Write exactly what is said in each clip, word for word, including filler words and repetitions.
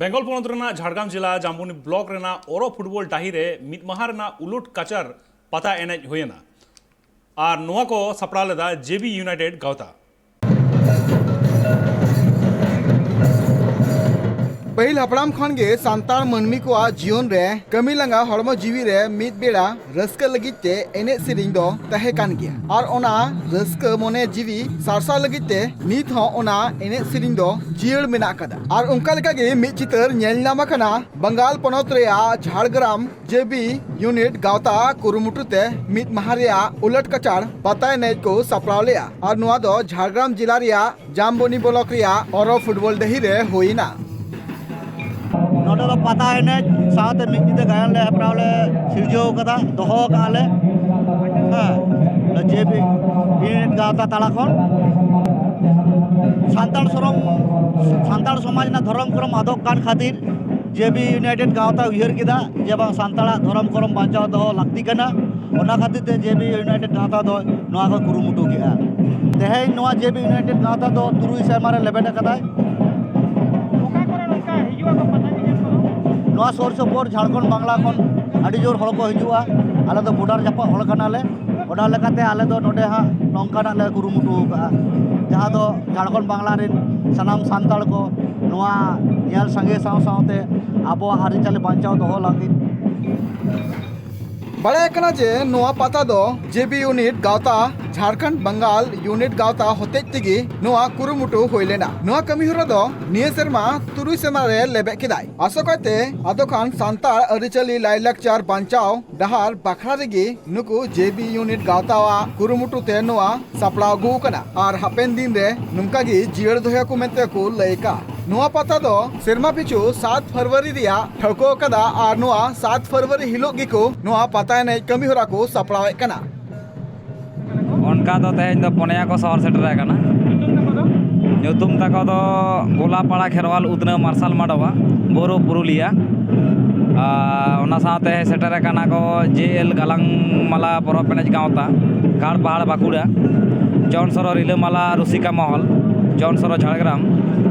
ᱵᱮᱝᱜᱚᱞ ᱯᱚᱱᱚᱛ ᱨᱮᱱᱟᱜ ᱡᱷᱟᱲᱜᱨᱟᱢ ᱡᱮᱞᱟ ᱡᱟᱢᱵᱚᱱᱤ ᱵᱞᱚᱠ ᱨᱮᱱᱟᱜ ᱚᱨᱚ ᱯᱷᱩᱴᱵᱚᱞ ᱰᱟᱹᱦᱤ ᱨᱮ ᱢᱤᱫ ᱢᱟᱦᱟ ᱨᱮᱱᱟᱜ ᱩᱞᱩᱴ ᱠᱟᱪᱟᱨ ᱯᱟᱛᱟ ᱮᱱᱮᱡ ᱦᱩᱭᱮᱱᱟ᱾ ᱟᱨ ᱱᱚᱣᱟ ᱠᱚ ᱥᱟᱯᱲᱟᱣ ᱞᱮᱫᱟ ᱡᱮᱵᱤ ᱭᱩᱱᱟᱭᱴᱮᱰ ᱜᱟᱶᱛᱟ᱾ ᱯᱟᱹᱦᱤᱞ ᱦᱟᱯᱲᱟᱢ ᱠᱷᱚᱱ ᱜᱮ ᱥᱟᱱᱛᱟᱲ ᱢᱟᱹᱱᱢᱤ ᱠᱚᱣᱟᱜ ᱡᱤᱭᱚᱱ ᱨᱮ ᱠᱟᱹᱢᱤ ᱞᱟᱸᱜᱟ ᱦᱚᱲᱢᱚ ᱡᱤᱣᱤ ᱨᱮ ᱢᱤᱫ ᱵᱮᱲᱟ ᱨᱟᱹᱥᱠᱟᱹ ᱞᱟᱹᱜᱤᱫ ᱛᱮ ᱮᱱᱮᱡ ᱥᱮᱨᱮᱧ ᱫᱚ ᱛᱟᱦᱮᱸ ᱠᱟᱱ ᱜᱮᱭᱟ᱾ ᱟᱨ ᱚᱱᱟ ᱨᱟᱹᱥᱠᱟᱹ ᱢᱚᱱᱮ ᱡᱤᱣᱤ ᱥᱟᱨᱥᱟᱣ ᱞᱟᱹᱜᱤᱫ ᱛᱮ ᱱᱤᱛ ᱦᱚᱸ ᱚᱱᱟ ᱮᱱᱮᱡ ᱥᱮᱨᱮᱧ ᱫᱚ ᱡᱤᱭᱟᱹᱲ ᱢᱮᱱᱟᱜ ᱟᱠᱟᱫᱟ᱾ ᱟᱨ ᱚᱱᱠᱟ ᱞᱮᱠᱟ ᱜᱮ ᱢᱤᱫ ᱪᱤᱛᱟᱹᱨ ᱧᱮᱞ ᱧᱟᱢ ᱟᱠᱟᱱᱟ ᱵᱟᱝᱜᱟᱞ ᱯᱚᱱᱚᱛ ᱨᱮᱭᱟᱜ ᱡᱷᱟᱲᱜᱨᱟᱢ ᱡᱮᱵᱤ ᱭᱩᱱᱤᱴ ᱜᱟᱶᱛᱟ ᱠᱩᱨᱩᱢᱩᱴᱩ ᱛᱮ ᱢᱤᱫ ᱢᱟᱦᱟ ᱨᱮᱭᱟᱜ ᱩᱞᱟᱹᱴ ᱠᱟᱪᱟᱲ ᱯᱟᱛᱟ ᱮᱱᱮᱡ ᱠᱚ ᱥᱟᱯᱲᱟᱣ ᱞᱮᱫᱼᱟ᱾ ᱟᱨ ᱱᱚᱣᱟ ᱫᱚ ᱡᱷᱟᱲᱜᱨᱟᱢ ᱡᱮᱞᱟ ᱨᱮᱭᱟᱜ ᱡᱟᱢᱵᱚᱱᱤ ᱵᱞᱚᱠ ᱨᱮᱭᱟᱜ ᱚᱨᱚ ᱯᱷᱩᱴᱵᱚᱞ ᱰᱟᱹᱦᱤ ᱨᱮ ᱦᱩᱭ ᱮᱱᱟ᱾ ᱱᱚᱰᱮ ᱫᱚ ᱯᱟᱛᱟ ᱮᱱᱮᱡ ᱥᱟᱶᱛᱮ ᱢᱤᱫ ᱧᱤᱫᱟᱹ ᱜᱟᱭᱟᱱ ᱞᱮ ᱦᱮᱯᱨᱟᱣ ᱞᱮ ᱥᱤᱨᱡᱟᱹᱣ ᱠᱟᱫᱟ, ᱫᱚᱦᱚ ᱠᱟᱜᱼᱟ ᱞᱮ᱾ ᱦᱮᱸ, ᱡᱮ ᱵᱤ ᱭᱩᱱᱤᱴ ᱜᱟᱶᱛᱟ ᱛᱟᱞᱟ ᱠᱷᱚᱱ ᱥᱟᱱᱛᱟᱲ ᱥᱚᱨᱚᱢ, ᱥᱟᱱᱛᱟᱲ ᱥᱚᱢᱟᱡᱽ ᱨᱮᱱᱟᱜ ᱫᱷᱚᱨᱚᱢ ᱠᱚᱨᱚᱢ ᱟᱫᱚᱜ ᱠᱟᱱ ᱠᱷᱟᱹᱛᱤᱨ ᱡᱮ ᱵᱤ ᱭᱩᱱᱟᱭᱴᱮᱰ ᱜᱟᱶᱛᱟ ᱩᱭᱦᱟᱹᱨ ᱠᱮᱫᱟ ᱡᱮ ᱵᱟᱝ, ᱥᱟᱱᱛᱟᱲᱟᱜ ᱫᱷᱚᱨᱚᱢ ᱠᱚᱨᱚᱢ ᱵᱟᱧᱪᱟᱣ ᱫᱚᱦᱚ ᱞᱟᱹᱠᱛᱤ ᱠᱟᱱᱟ᱾ ᱚᱱᱟ ᱠᱷᱟᱹᱛᱤᱨ ᱛᱮ ᱡᱮ ᱵᱤ ᱭᱩᱱᱟᱭᱴᱮᱰ ᱜᱟᱶᱛᱟ ᱫᱚ ᱱᱚᱣᱟ ᱠᱚ ᱠᱩᱨᱩᱢᱩᱴᱩ ᱠᱮᱫᱼᱟ᱾ ᱛᱮᱦᱮᱧ ᱱᱚᱣᱟ ᱡᱮ ᱵᱤ ᱭᱩᱱᱟᱭᱴᱮᱰ ᱜᱟᱶᱛᱟ ᱫᱚ ᱛᱩᱨᱩᱭ ᱥᱮᱨᱢᱟ ᱨᱮ ᱞᱮᱵᱮᱫ ᱟᱠᱟᱫᱟᱭ᱾ ᱚᱠᱟ ᱠᱚᱨᱮ ᱱᱚᱝᱠᱟ ᱦᱤᱡᱩᱜ ᱟᱠᱚ ᱯᱟᱛᱟ ᱧᱮᱧᱮᱞ ᱠᱚᱫᱚ? ᱱᱚᱣᱟ ᱥᱩᱨ ᱥᱩᱯᱩᱨ ᱡᱷᱟᱲᱠᱷᱚᱸᱰ ᱵᱟᱝᱞᱟ ᱠᱷᱚᱱ ᱟᱹᱰᱤ ᱡᱳᱨ ᱦᱚᱲ ᱠᱚ ᱦᱤᱡᱩᱜᱼᱟ᱾ ᱟᱞᱮ ᱫᱚ ᱵᱚᱰᱟᱨ ᱡᱟᱯᱟᱜ ᱦᱚᱲ ᱠᱟᱱᱟᱞᱮ᱾ ᱚᱱᱟ ᱞᱮᱠᱟᱛᱮ ᱟᱞᱮ ᱫᱚ ᱱᱚᱰᱮ ᱦᱟᱸᱜ ᱱᱚᱝᱠᱟᱱᱟᱜ ᱞᱮ ᱠᱩᱨᱩᱢᱩᱴᱩ ᱟᱠᱟᱫᱼᱟ, ᱡᱟᱦᱟᱸ ᱫᱚ ᱡᱷᱟᱲᱠᱷᱚᱸᱰ ᱵᱟᱝᱞᱟ ᱨᱮᱱ ᱥᱟᱱᱟᱢ ᱥᱟᱱᱛᱟᱲ ᱠᱚ ᱱᱚᱣᱟ ᱧᱮᱞ ᱥᱟᱸᱜᱮ ᱥᱟᱶ ᱥᱟᱶᱛᱮ ᱟᱵᱚᱣᱟᱜ ᱟᱹᱨᱤᱪᱟᱹᱞᱤ ᱵᱟᱧᱪᱟᱣ ᱫᱚᱦᱚ ᱞᱟᱹᱜᱤᱫ᱾ ᱵᱟᱲᱟᱭ ᱠᱟᱱᱟ ᱡᱮ ᱱᱚᱣᱟ ᱯᱟᱛᱟ ᱫᱚ ᱡᱮ ᱵᱤ ᱭᱩᱱᱤᱴ ᱜᱟᱶᱛᱟ, ᱡᱷᱟᱲᱠᱷᱚᱸᱰ ᱵᱟᱝᱜᱟᱞ ᱭᱩᱱᱤᱴ ᱜᱟᱶᱛᱟ ᱦᱚᱛᱮᱡ ᱛᱮᱜᱮ ᱱᱚᱣᱟ ᱠᱩᱨᱩᱢᱩᱴᱩ ᱦᱩᱭ ᱞᱮᱱᱟ᱾ ᱱᱚᱣᱟ ᱠᱟᱹᱢᱤ ᱦᱚᱨᱟ ᱫᱚ ᱱᱤᱭᱟᱹ ᱥᱮᱨᱢᱟ ᱛᱩᱨᱩᱭ ᱥᱮᱨᱢᱟ ᱨᱮ ᱞᱮᱵᱮᱫ ᱠᱮᱫᱟᱭ᱾ ᱟᱥᱚᱠᱟᱭᱛᱮ ᱟᱫᱚ ᱠᱷᱟᱱ ᱥᱟᱱᱛᱟᱲ ᱟᱹᱨᱤᱪᱟᱹᱞᱤ ᱞᱟᱭᱞᱟᱠᱪᱟᱨ ᱵᱟᱧᱪᱟᱣ ᱰᱟᱦᱟᱨ ᱵᱟᱠᱷᱨᱟ ᱨᱮᱜᱮ ᱱᱩᱠᱩ ᱡᱮ ᱵᱤ ᱭᱩᱱᱤᱴ ᱜᱟᱶᱛᱟᱣᱟᱜ ᱠᱩᱨᱩᱢᱩᱴᱩ ᱛᱮ ᱱᱚᱣᱟ ᱥᱟᱯᱲᱟᱣ ᱟᱹᱜᱩ ᱟᱠᱟᱱᱟ ᱟᱨ ᱦᱟᱯᱮᱱ ᱫᱤᱱ ᱨᱮ ᱱᱚᱝᱠᱟ ᱜᱮ ᱡᱤᱭᱟᱹᱲ ᱫᱚᱦᱚᱭᱟᱠᱚ ᱢᱮᱱᱛᱮ ᱠᱚ ᱞᱟᱹᱭ ᱟᱠᱟᱫᱼᱟ᱾ ᱱᱚᱣᱟ ᱯᱟᱛᱟ ᱫᱚ ᱥᱮᱨᱢᱟ ᱯᱤᱪᱷᱩ ᱥᱟᱛ ᱯᱷᱮᱵᱽᱨᱩᱣᱟᱨᱤ ᱨᱮᱭᱟᱜ ᱴᱷᱟᱹᱣᱠᱟᱹ ᱟᱠᱟᱫᱟ ᱟᱨ ᱱᱚᱣᱟ ᱥᱟᱛ ᱯᱷᱮᱵᱽᱨᱩᱣᱟᱨᱤ ᱦᱤᱞᱳᱜ ᱜᱮᱠᱚ ᱱᱚᱣᱟ ᱯᱟᱛᱟ ᱮᱱᱮᱡ ᱠᱟᱹᱢᱤ ᱦᱚᱨᱟ ᱠᱚ ᱥᱟᱯᱲᱟᱣᱮᱫ ᱠᱟᱱᱟ᱾ ᱚᱱᱠᱟ ᱫᱚ ᱛᱮᱦᱮᱧ ᱫᱚ ᱯᱩᱱᱭᱟ ᱠᱚ ᱥᱚᱦᱚᱨ ᱥᱮᱴᱮᱨ ᱟᱠᱟᱱᱟ᱾ ᱧᱩᱛᱩᱢ ᱛᱟᱠᱚ ᱫᱚ ᱜᱳᱞᱟᱯᱟᱲᱟ ᱠᱷᱮᱨᱣᱟᱞ ᱩᱫᱽᱱᱟᱹ ᱢᱟᱨᱥᱟᱞ ᱢᱟᱰᱣᱟ, ᱵᱳᱨᱳ ᱯᱩᱨᱩᱞᱤᱭᱟ᱾ ᱟᱨ ᱚᱱᱟ ᱥᱟᱶᱛᱮ ᱥᱮᱴᱮᱨ ᱟᱠᱟᱱᱟ ᱠᱚ ᱡᱮ ᱮᱞ ᱜᱟᱞᱟᱝ ᱢᱟᱞᱟ ᱯᱚᱨᱚᱵᱽ ᱮᱱᱮᱡ ᱜᱟᱶᱛᱟ, ᱜᱟᱲ ᱯᱟᱦᱟᱲ ᱵᱟᱸᱠᱩᱲᱟ, ᱡᱚᱱ ᱥᱚᱨᱚ ᱨᱤᱞᱟᱹᱢᱟᱞᱟ ᱨᱩᱥᱤᱠᱟ ᱢᱚᱦᱚᱞ, ᱡᱚᱱ ᱥᱚᱨᱚ ᱡᱷᱟᱲᱜᱨᱟᱢ,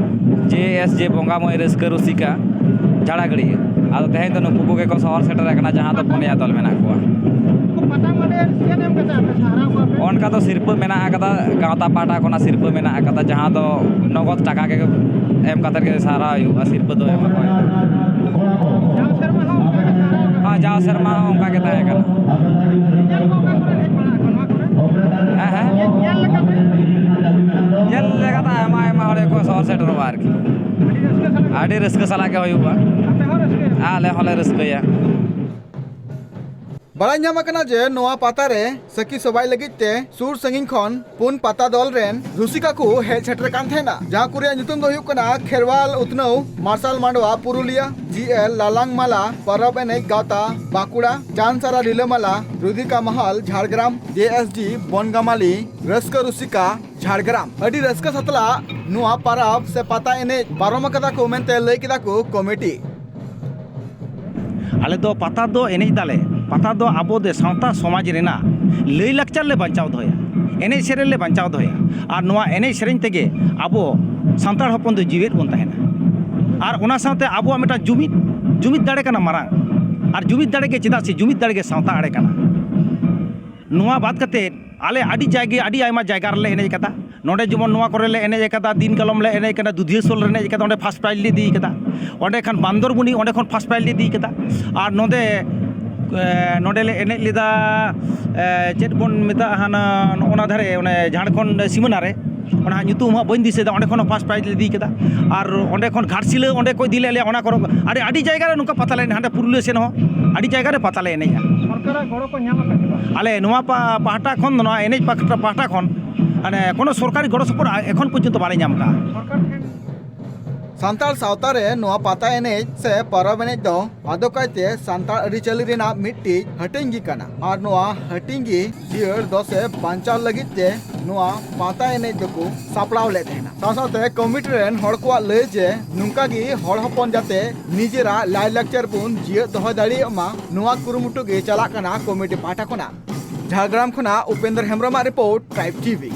ᱡᱮ ᱮᱥ ᱡᱮ ᱵᱚᱸᱜᱟ ᱢᱟᱹᱭ ᱨᱟᱹᱥᱠᱟᱹ ᱨᱩᱥᱤᱠᱟ ᱡᱷᱟᱲᱟᱜᱟᱹᱲᱤᱭᱟᱹ᱾ ᱟᱫᱚ ᱛᱮᱦᱮᱧ ᱫᱚ ᱱᱩᱠᱩ ᱠᱚᱜᱮ ᱠᱚ ᱥᱚᱦᱚᱨ ᱥᱮᱴᱮᱨ ᱟᱠᱟᱱᱟ, ᱡᱟᱦᱟᱸ ᱫᱚ ᱯᱩᱱᱭᱟ ᱫᱚᱞ ᱢᱮᱱᱟᱜ ᱠᱚᱣᱟ᱾ ᱯᱟᱛᱟ ᱢᱟᱱᱮ ᱪᱮᱫ ᱮᱢ ᱠᱟᱛᱮ ᱟᱯᱮ ᱥᱟᱨᱦᱟᱣ ᱠᱚᱣᱟ ᱯᱮ? ᱚᱱᱠᱟ ᱫᱚ ᱥᱤᱨᱯᱟᱹ ᱢᱮᱱᱟᱜ ᱟᱠᱟᱫᱟ, ᱜᱟᱶᱛᱟ ᱯᱟᱦᱴᱟ ᱠᱷᱚᱱᱟᱜ ᱥᱤᱨᱯᱟᱹ ᱢᱮᱱᱟᱜ ᱟᱠᱟᱫᱟ, ᱡᱟᱦᱟᱸ ᱫᱚ ᱱᱚᱜᱚᱫ ᱴᱟᱠᱟ ᱜᱮ ᱮᱢ ᱠᱟᱛᱮ ᱜᱮ ᱥᱟᱨᱦᱟᱣ ᱦᱩᱭᱩᱜᱼᱟ, ᱥᱤᱨᱯᱟᱹ ᱫᱚ ᱮᱢᱟ ᱠᱚ ᱦᱩᱭᱩᱜᱼᱟ᱾ ᱡᱟᱣ ᱥᱮᱨᱢᱟ ᱦᱚᱸ ᱚᱱᱠᱟ ᱜᱮ ᱥᱟᱨᱦᱟᱣ? ᱦᱮᱸ, ᱡᱟᱣ ᱥᱮᱨᱢᱟ ᱦᱚᱸ ᱚᱱᱠᱟ ᱜᱮ ᱛᱟᱦᱮᱸ ᱠᱟᱱᱟ᱾ ᱧᱮᱧᱮᱞ ᱠᱚ ᱚᱠᱟ ᱠᱚᱨᱮ ᱦᱮᱡ ᱵᱟᱲᱟ ᱟᱠᱟᱱᱟ ᱱᱚᱣᱟ ᱠᱚᱨᱮ? ᱦᱮᱸ, ᱦᱮᱸ᱾ ᱧᱮᱞ ᱞᱮᱠᱟᱛᱮ? ᱧᱮᱞ ᱞᱮᱠᱟᱛᱮ ᱟᱭᱢᱟ ᱟᱭᱢᱟ ᱦᱚᱲ ᱜᱮᱠᱚ ᱥᱚᱦᱚᱨ ᱥᱮᱴᱮᱨᱚᱜᱼᱟ ᱟᱨᱠᱤ᱾ ᱟᱹᱰᱤ ᱨᱟᱹᱥᱠᱟᱹ ᱥᱟᱞᱟᱜ᱾ ᱟᱹᱰᱤ ᱨᱟᱹᱥᱠᱟᱹ ᱥᱟᱞᱟᱜ ᱜᱮ ᱦᱩᱭᱩᱜᱼᱟ᱾ ᱟᱯᱮ ᱦᱚᱸ ᱨᱟᱹᱥᱠᱟᱹ? ᱟᱞᱮ ᱦᱚᱸᱞᱮ ᱨᱟᱹᱥᱠᱟᱹᱭᱟ᱾ ᱵᱟᱲᱟᱭ ᱧᱟᱢ ᱟᱠᱟᱱᱟ ᱡᱮ ᱱᱚᱣᱟ ᱯᱟᱛᱟ ᱨᱮ ᱥᱟᱹᱠᱷᱤ ᱥᱚᱵᱷᱟᱭ ᱞᱟᱹᱜᱤᱫ ᱛᱮ ᱥᱩᱨ ᱥᱟᱺᱜᱤᱧ ᱠᱷᱚᱱ ᱯᱩᱱ ᱯᱟᱛᱟ ᱫᱚᱞ ᱨᱮᱱ ᱨᱩᱥᱤᱠᱟ ᱠᱚ ᱦᱮᱡ ᱥᱮᱴᱮᱨ ᱠᱟᱱ ᱛᱟᱦᱮᱱᱟ, ᱡᱟᱦᱟᱸ ᱠᱚ ᱨᱮᱭᱟᱜ ᱧᱩᱛᱩᱢ ᱫᱚ ᱦᱩᱭᱩᱜ ᱠᱟᱱᱟ ᱠᱷᱮᱨᱣᱟᱞ ᱩᱛᱱᱟᱹᱣ ᱢᱟᱨᱥᱟᱞ ᱢᱟᱰᱣᱟ ᱯᱩᱨᱩᱞᱤᱭᱟ, ᱡᱤ ᱮᱞ ᱞᱟᱞᱟᱝ ᱢᱟᱞᱟ ᱯᱚᱨᱚᱵᱽ ᱮᱱᱮᱡ ᱜᱟᱶᱛᱟ ᱵᱟᱸᱠᱩᱲᱟ, ᱪᱟᱸᱫᱽᱥᱟᱨᱟ ᱨᱤᱞᱟᱹᱢᱟᱞᱟ ᱨᱩᱫᱤᱠᱟ ᱢᱟᱦᱟᱞ ᱡᱷᱟᱲᱜᱨᱟᱢ, ᱡᱮ ᱮᱥ ᱡᱤ ᱵᱚᱱᱜᱟᱢᱟᱞᱤ ᱨᱟᱹᱥᱠᱟᱹ ᱨᱩᱥᱤᱠᱟ ᱡᱷᱟᱲᱜᱨᱟᱢ᱾ ᱟᱹᱰᱤ ᱨᱟᱹᱥᱠᱟᱹ ᱥᱟᱛᱞᱟᱜ ᱱᱚᱣᱟ ᱯᱟᱨᱟᱵᱽ ᱥᱮ ᱯᱟᱛᱟ ᱮᱱᱮᱡ ᱯᱟᱨᱚᱢ ᱟᱠᱟᱫᱟ ᱠᱚ ᱢᱮᱱᱛᱮ ᱞᱟᱹᱭ ᱠᱮᱫᱟ ᱠᱚ ᱠᱚᱢᱤᱴᱤ᱾ ᱟᱞᱮ ᱫᱚ ᱯᱟᱛᱟ ᱫᱚ ᱮᱱᱮᱡ ᱫᱟᱞᱮ, ᱯᱟᱛᱟ ᱫᱚ ᱟᱵᱚ ᱫᱚ ᱥᱟᱶᱛᱟ ᱥᱚᱢᱟᱡᱽ ᱨᱮᱱᱟᱜ ᱞᱟᱹᱭ ᱞᱟᱠᱪᱟᱨ ᱞᱮ ᱵᱟᱧᱪᱟᱣ ᱫᱚᱦᱚᱭᱟ, ᱮᱱᱮᱡ ᱥᱮᱨᱮᱧ ᱞᱮ ᱵᱟᱧᱪᱟᱣ ᱫᱚᱦᱚᱭᱟ᱾ ᱟᱨ ᱱᱚᱣᱟ ᱮᱱᱮᱡ ᱥᱮᱨᱮᱧ ᱛᱮᱜᱮ ᱟᱵᱚ ᱥᱟᱱᱛᱟᱲ ᱦᱚᱯᱚᱱ ᱫᱚ ᱡᱤᱣᱮᱫ ᱵᱚᱱ ᱛᱟᱦᱮᱱᱟ᱾ ᱟᱨ ᱚᱱᱟ ᱥᱟᱶᱛᱮ ᱟᱵᱚᱣᱟᱜ ᱢᱤᱫᱴᱟᱝ ᱡᱩᱢᱤᱫ, ᱡᱩᱢᱤᱫ ᱫᱟᱲᱮ ᱠᱟᱱᱟ ᱢᱟᱨᱟᱝ, ᱟᱨ ᱡᱩᱢᱤᱫ ᱫᱟᱲᱮ ᱜᱮ, ᱪᱮᱫᱟᱜ ᱥᱮ ᱡᱩᱢᱤᱫ ᱫᱟᱲᱮ ᱜᱮ ᱥᱟᱶᱛᱟ ᱟᱲᱮ ᱠᱟᱱᱟ᱾ ᱱᱚᱣᱟ ᱵᱟᱫ ᱠᱟᱛᱮ ᱟᱞᱮ ᱟᱹᱰᱤ ᱡᱟᱭᱜᱟ, ᱟᱹᱰᱤ ᱟᱭᱢᱟ ᱡᱟᱭᱜᱟ ᱨᱮᱞᱮ ᱮᱱᱮᱡ ᱟᱠᱟᱫᱟ᱾ ᱱᱚᱰᱮ ᱡᱮᱢᱚᱱ ᱱᱚᱣᱟ ᱠᱚᱨᱮ ᱞᱮ ᱮᱱᱮᱡ ᱟᱠᱟᱫᱟ, ᱫᱤᱱ ᱠᱟᱞᱚᱢ ᱞᱮ ᱮᱱᱮᱡ ᱠᱟᱱᱟ ᱫᱩᱫᱷᱤᱭᱟᱹᱥᱳᱞ ᱨᱮ ᱮᱱᱮᱡ ᱟᱠᱟᱫᱟ, ᱚᱸᱰᱮ ᱯᱷᱟᱥᱴ ᱯᱨᱟᱭᱤᱡᱽ ᱞᱮ ᱤᱫᱤ ᱟᱠᱟᱫᱟ᱾ ᱚᱸᱰᱮ ᱠᱷᱟᱱ ᱵᱟᱱᱫᱚᱨᱵᱩᱱᱤ, ᱚᱸᱰᱮ ᱠᱷᱚᱱ ᱯᱷᱟᱥᱴ ᱯᱨᱟᱭᱤᱡᱽ ᱞᱮ ᱤᱫᱤ ᱟᱠᱟᱫᱟ᱾ ᱟᱨ ᱱᱚᱰᱮ, ᱮ, ᱱᱚᱰᱮ ᱞᱮ ᱮᱱᱮᱡ ᱞᱮᱫᱟ, ᱮ, ᱪᱮᱫ ᱵᱚᱱ ᱢᱮᱛᱟᱜᱼᱟ, ᱦᱟᱱᱟ ᱱᱚᱜᱼᱚ ᱱᱟ ᱫᱷᱟᱨᱮ, ᱚᱱᱮ ᱡᱷᱟᱲᱠᱷᱚᱸᱰ ᱥᱤᱢᱟᱹᱱᱟ ᱨᱮ, ᱚᱱᱟ ᱧᱩᱛᱩᱢ ᱦᱟᱸᱜ ᱵᱟᱹᱧ ᱫᱤᱥᱟᱹᱭᱮᱫᱟ, ᱚᱸᱰᱮ ᱠᱷᱚᱱ ᱦᱚᱸ ᱯᱷᱟᱥᱴ ᱯᱨᱟᱭᱤᱡᱽ ᱞᱮ ᱤᱫᱤ ᱠᱮᱫᱟ᱾ ᱟᱨ ᱚᱸᱰᱮ ᱠᱷᱚᱱ ᱜᱷᱟᱴᱥᱤᱞᱟᱹ, ᱚᱸᱰᱮ ᱠᱚ ᱤᱫᱤ ᱞᱮᱫ ᱞᱮᱭᱟ, ᱚᱱᱟ ᱠᱚᱨᱮ ᱟᱹᱰᱤ, ᱟᱹᱰᱤ ᱡᱟᱭᱜᱟ ᱨᱮ ᱱᱚᱝᱠᱟ ᱯᱟᱛᱟ ᱞᱮ ᱮᱱᱮᱡ, ᱦᱟᱸᱰᱮ ᱯᱩᱨᱩᱞᱤᱭᱟᱹ ᱥᱮᱱ ᱦᱚᱸ ᱟᱹᱰᱤ ᱡᱟᱭᱜᱟ ᱨᱮ ᱯᱟᱛᱟ ᱞᱮ ᱮᱱᱮᱡᱼᱟ᱾ ᱥᱚᱨᱠᱟᱨᱟᱜ ᱜᱚᱲᱚ ᱠᱚ ᱧᱟᱢ ᱟᱠᱟᱫ ᱥᱮ ᱵᱟᱝ? ᱟᱞᱮ ᱱᱚᱣᱟ ᱯᱟ-, ᱯᱟᱦᱴᱟ ᱠᱷᱚᱱ ᱫᱚ, ᱱᱚᱣᱟ ᱮᱱᱮᱡ ᱯᱟᱦᱴᱟ, ᱯᱟᱦᱴᱟ ᱠᱷᱚᱱ, ᱢᱟᱱᱮ, ᱠᱳᱱᱳ ᱥᱚᱨᱠᱟᱨᱤ ᱜᱚᱲᱚ ᱥᱚᱯᱚᱦᱚᱫ ᱮᱠᱷᱚᱱ ᱯᱚᱨᱡᱚᱱᱛᱚ ᱵᱟᱞᱮ ᱧᱟᱢ ᱟᱠᱟᱫᱼᱟ᱾ ᱥᱚᱨᱠᱟᱨ ᱴᱷᱮᱱ? ᱥᱟᱱᱛᱟᱲ ᱥᱟᱶᱛᱟ ᱨᱮ ᱱᱚᱣᱟ ᱯᱟᱛᱟ ᱮᱱᱮᱡ ᱥᱮ ᱯᱚᱨᱚᱵᱽ ᱮᱱᱮᱡ ᱫᱚ ᱟᱫᱚ ᱠᱟᱭᱛᱮ ᱥᱟᱱᱛᱟᱲ ᱟᱹᱨᱤᱪᱟᱹᱞᱤ ᱨᱮᱱᱟᱜ ᱢᱤᱫᱴᱤᱡ ᱦᱟᱹᱴᱤᱧ ᱜᱮ ᱠᱟᱱᱟ᱾ ᱟᱨ ᱱᱚᱣᱟ ᱦᱟᱹᱴᱤᱧ ᱜᱮ ᱡᱤᱭᱟᱹᱲ ᱫᱚᱥᱮ ᱵᱟᱧᱪᱟᱣ ᱞᱟᱹᱜᱤᱫ ᱛᱮ ᱱᱚᱣᱟ ᱯᱟᱛᱟ ᱮᱱᱮᱡ ᱫᱚᱠᱚ ᱥᱟᱯᱲᱟᱣ ᱞᱮᱫ ᱛᱟᱦᱮᱱᱟ᱾ ᱥᱟᱶ ᱥᱟᱶᱛᱮ ᱠᱚᱢᱤᱴᱤ ᱨᱮᱱ ᱦᱚᱲ ᱠᱚᱣᱟᱜ ᱞᱟᱹᱭ ᱡᱮ ᱱᱚᱝᱠᱟ ᱜᱮ ᱦᱚᱲ ᱦᱚᱯᱚᱱ ᱡᱟᱛᱮ ᱱᱤᱡᱮᱨᱟᱜ ᱞᱟᱭᱼᱞᱟᱠᱪᱟᱨ ᱵᱚᱱ ᱡᱤᱭᱟᱹᱲ ᱫᱚᱦᱚ ᱫᱟᱲᱮᱭᱟᱜ ᱢᱟ, ᱱᱚᱣᱟ ᱠᱩᱨᱩᱢᱩᱴᱩ ᱜᱮ ᱪᱟᱞᱟᱜ ᱠᱟᱱᱟ ᱠᱚᱢᱤᱴᱤ ᱯᱟᱦᱴᱟ ᱠᱷᱚᱱᱟᱜ᱾ ᱡᱷᱟᱲᱜᱨᱟᱢ ᱠᱷᱚᱱᱟᱜ ᱩᱯᱮᱱᱫᱨ ᱦᱮᱢᱵᱨᱚᱢᱟᱜ ᱨᱤᱯᱳᱨᱴ, ᱴᱨᱟᱭᱤᱵᱽ ᱴᱤᱵᱷᱤ᱾